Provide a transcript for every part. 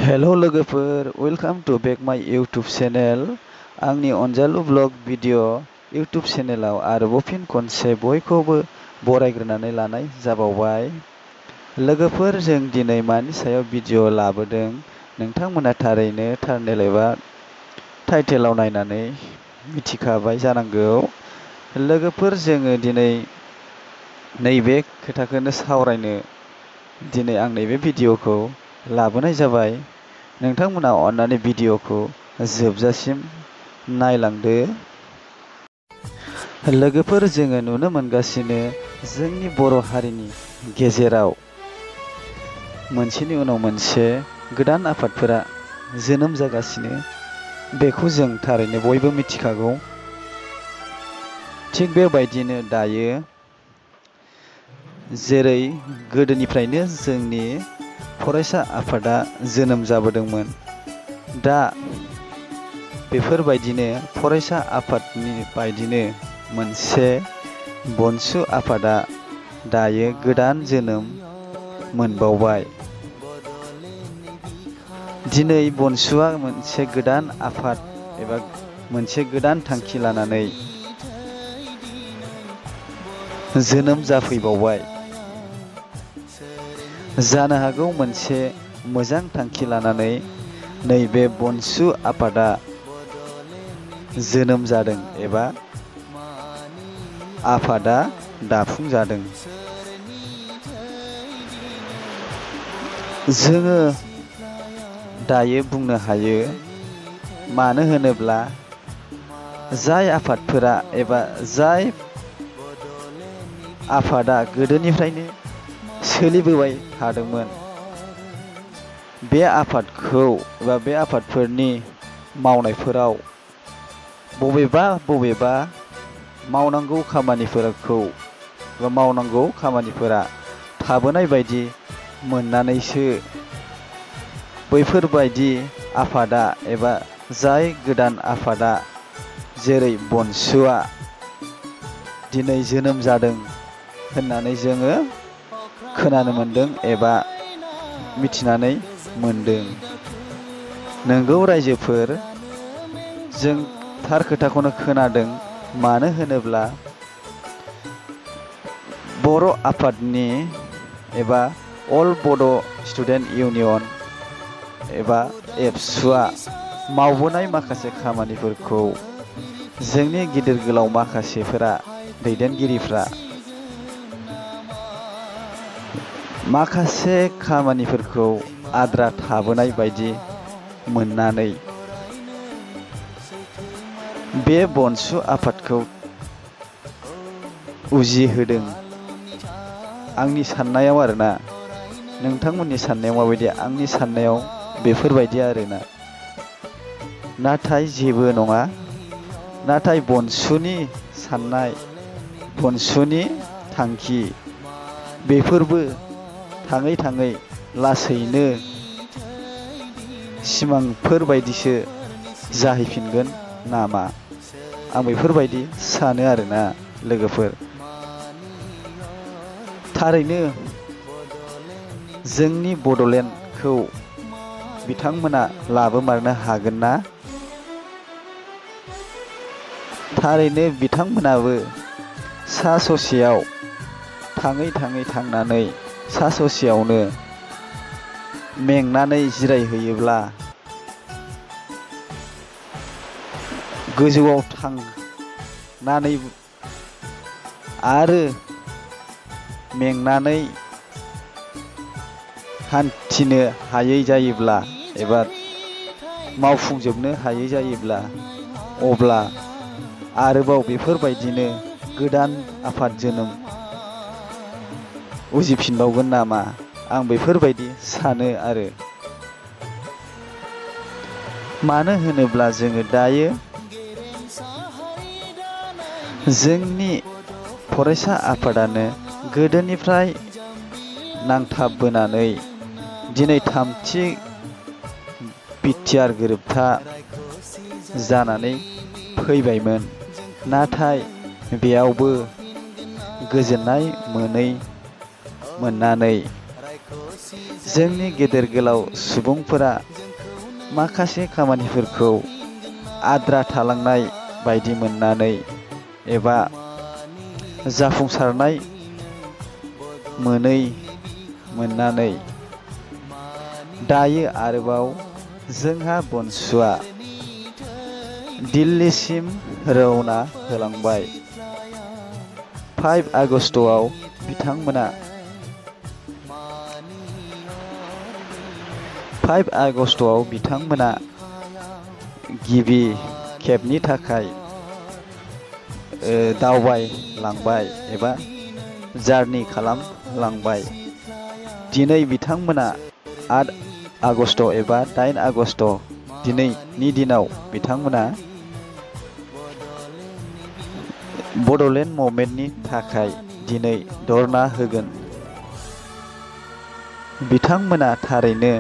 हेल' लोगोफोर, welcome two बेक माय YouTube channel. आंनि अनजालु ब्लग भिडिअ' इउटुब चेनेलाव आरोबाव फिन खनसे बयखौबो बरायग्रोनानै लानाय जाबावबाय। लोगोफोर, जों दिनै मानि सायाव भिडिअ' लाबोदों नोंथांमोना थारैनो थाम्बनेल एबा टाइटेलाव नायनानै मिथिखाबाय जानांगौ। लोगोफोर, जोङो दिनै नैबे खोथाखौनो सावरायनो दिनै आं नैबे भिडिअ'खौ लाबोनाय जाबाय। नोंथांमोना अन्नानै भिडिअ'खौ जोबजासिम नायलांदो। लोगोफोर, जोङो नुनो मोनगासिनो जोंनि बर' हारिनि गेजेराव मोनसेनि उनाव मोनसे गोदान आफादफोरा जोनोम जागासिनो। बेखौ जों थारैनो बयबो मिथिखागौ। थिग बेबायदिनो दायो जेरै गोदोनिफ्रायनो जोंनि फरायसा आफादा जोनोम जाबोदोंमोन, दा बेफोरबायदिनो फरायसा आफादनि बायदिनो मोनसे बनसु आफादा दायो गोदान जोनोम मोनबावबाय। दिनै बनसुआ मोनसे गोदान आफाद एबा मोनसे गोदान थांखि लानानै जोनोम जाफैबावबाय। जानो हागौ मोनसे मोजां थांखि लानानै नैबे बनसु आफादा जोनोम जादों एबा आफादा दाफुंजादों। जोङो दायो बुंनो हायो, मानो होनोब्ला जाय आफादफोरा एबा जाय आफादा गोदोनिफ्रायनो सोलिबोबाय थादोंमोन, बे आफादखौ एबा बे आफादफोरनि मावनायफोराव बबेबा मावनांगौ खामानिफोरखौ एबा मावनांगौ खामानिफोरा थाबोनाय बायदि मोननानैसो बैफोरबायदि आफादा एबा जाय गोदान आफादा जेरै बनसुआ दिनै जोनोम जादों होननानै जोङो खोनानो मोनदों एबा मिथिनानै मोनदों। नंगौ रायजोफोर, जों थार खोथाखौनो खोनादों। मानो होनोब्ला बर' आफादनि एबा अल बड' स्टुडेन्ट इउनियन एबा एबसुआ मावबोनाय माखासे खामानिफोरखौ जोंनि गिदिर गोलाव माखासेफोरा दैदेनगिरिफ्रा माखासे खामानिफोरखौ आद्रा थाबोनाय बायदि मोननानै बे बनसु आफादखौ उजिहोदों। आंनि साननायाव आरोना, नोंथांमोननि साननायाव माबायदि? आंनि साननायाव बेफोरबायदि आरोना। नाथाय जेबो नङा। नाथाय बनसुनि साननाय, बनसुनि थांखि, बेफोरबो थाङै थाङै लासैनो सिमांफोर बायदिसो जाहैफिनगोन नामा? आं बेफोरबायदि सानो आरोना लोगोफोर। थारैनो जोंनि बड'लेण्डखौ बिथांमोना लाबोमारनो हागोन ना? थारैनो बिथांमोनाबो सा ससेयाव थाङै थांनानै सा ससेयावनो मेंनानै जिरायहैयोब्ला गोजौआव थांनानै आरो मेंनानै हान्थिनो हायै जायोब्ला एबा मावफुंजोबनो हायै जायोब्ला, अब्ला आरोबाव बेफोरबायदिनो गोदान आफाद जोनोम उजिफिनबावगोन नामा? आं बेफोरबायदि सानो आरो। मानो होनोब्ला जोङो दायो जोंनि फरायसा आफादानो गोदोनिफ्राय नांथाबबोनानै दिनै थामथि बिटिआर गोरोबथा जानानै फैबायमोन। नाथाय बेयावबो गोजोननाय मोननानै जोंनि गेदेर गोलाव सुबुंफोरा माखासे खामानिफोरखौ आद्रा थालांनाय बायदि मोननानै एबा जाफुंसारनाय मोननानै दायो आरोबाव जोंहा बनसुआ दिल्लीसिम रौना होलांबाय। 5 आगस्टआव बिथांमोना 5 आगस्टआव बिथांमोना गिबि खेबनि थाखाय दावबायलांबाय एबा जारनि खालामलांबाय। दिनै बिथांमोना 8 आगस्ट एबा 8 आगस्ट दिनैनि दिनाव बिथांमोना बड'लेण्ड मुभमेन्टनि थाखाय दिनै धरना होगोन। बिथांमोना थारैनो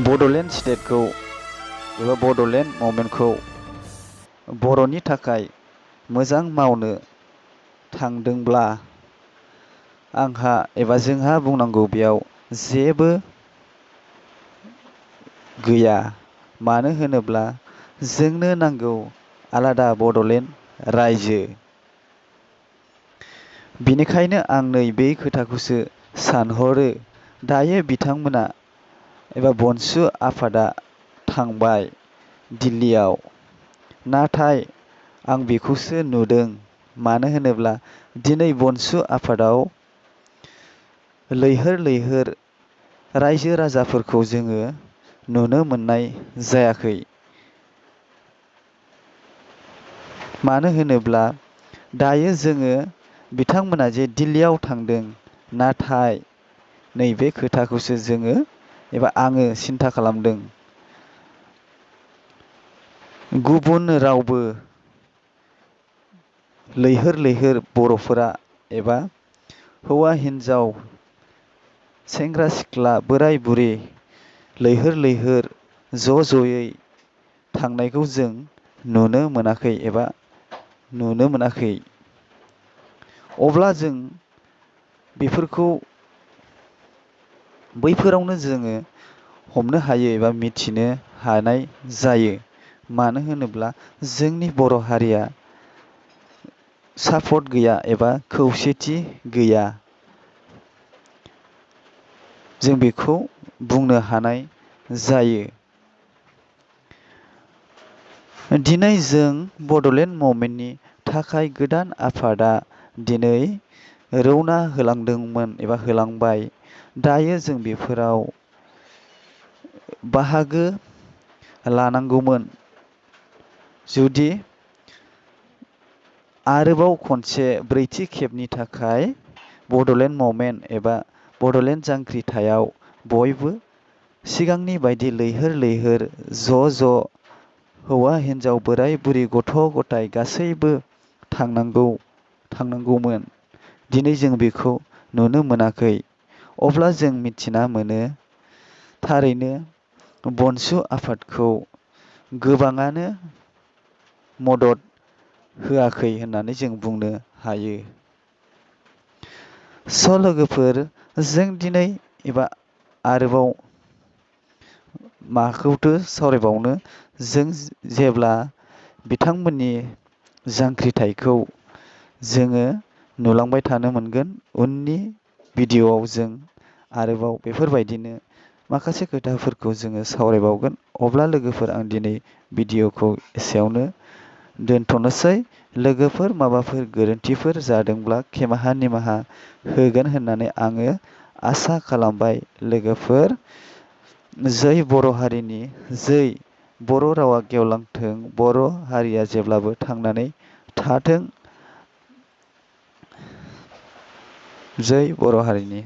बड'लेण्ड स्टेटखौ एबा बड'लेण्ड मुभमेन्टखौ बर'नि थाखाय मोजां मावनो थांदोंब्ला आंहा एबा जोंहा बुंनांगौ बेयाव जेबो गैया। मानो होनोब्ला जोंनो नांगौ आलादा बड'लेण्ड रायजो। बेनिखायनो आं नैबे खोथाखौसो सानहरो। दायो बिथांमोना एबा बनसु आफादा थांबाय दिल्लीयाव, नाथाय आं बेखौसो नुदों। मानो होनोब्ला दिनै बनसु आफादाव लैहोर लैहोर रायजो राजाफोरखौ जोङो नुनो मोननाय जायाखै। मानो होनोब्ला दायो जोङो बिथांमोना जे दिल्लीयाव थांदों, नाथाय नैबे खोथाखौसो जोङो एबा आङो सिन्था खालामदों। गुबुन रावबो लैहोर लैहोर बर'फोरा एबा हौवा हिन्जाव सेंग्रा सिख्ला बोराय बुरि लैहोर लैहोर ज'यै थांनायखौ जों नुनो मोनाखै एबा नुनो मोनाखै। अब्ला जों बेफोरखौ बैफोरावनो जोङो हमनो हायो एबा मिथिनो हानाय जायो। मानो होनोब्ला जोंनि बर' हारिया सापर्ट गैया एबा खौसेथि गैया। जों बेखौ बुंनो हानाय जायो। दिनै जों बड'लेण्ड मुभमेन्टनि थाखाय गोदान आफादा दिनै रौना होलांदोंमोन एबा होलांबाय। दायो जों बेफोराव बाहागो लानांगौमोन। जुदि आरोबाव खनसे ब्रैथि खेबनि थाखाय बड'लेण्ड मुभमेन्ट एबा बड'लेण्ड जांख्रिथायाव बयबो सिगांनि बायदि लैहोर लैहोर ज' हौवा हिन्जाव बोराय बुरि गथ' गथाय गासैबो थांनांगौमोन। दिनै जों बेखौ नुनो मोनाखै। अब्ला जों मिथिना मोनो थारैनो बनसु आफादखौ गोबाङानो मदद होआखै होननानै जों बुंनो हायो। लोगोफोर, जों दिनै एबा आरोबाव माखौथो सावरायबावनो, जों जेब्ला बिथांमोननि जांख्रिथायखौ जोङो नुलांबाय थानो मोनगोन। उननि भिडिअआव जों आरोबाव बेफोरबायदिनो माखासे खोथाफोरखौ जोङो सावरायबावगोन। अब्ला लोगोफोर, आं दिनै भिडिअखौ एसेयावनो दोनथ'नोसै। लोगोफोर, माबाफोर गोरोन्थिफोर जादोंब्ला खेमाहा निमाहा होगोन होननानै आङो आसा खालामबाय। लोगोफोर, जै बर' हारिनि जै बर' रावा गेवलांथों, बर' हारिया जेब्लाबो थांनानै थाथों। जै बर' हारिनि।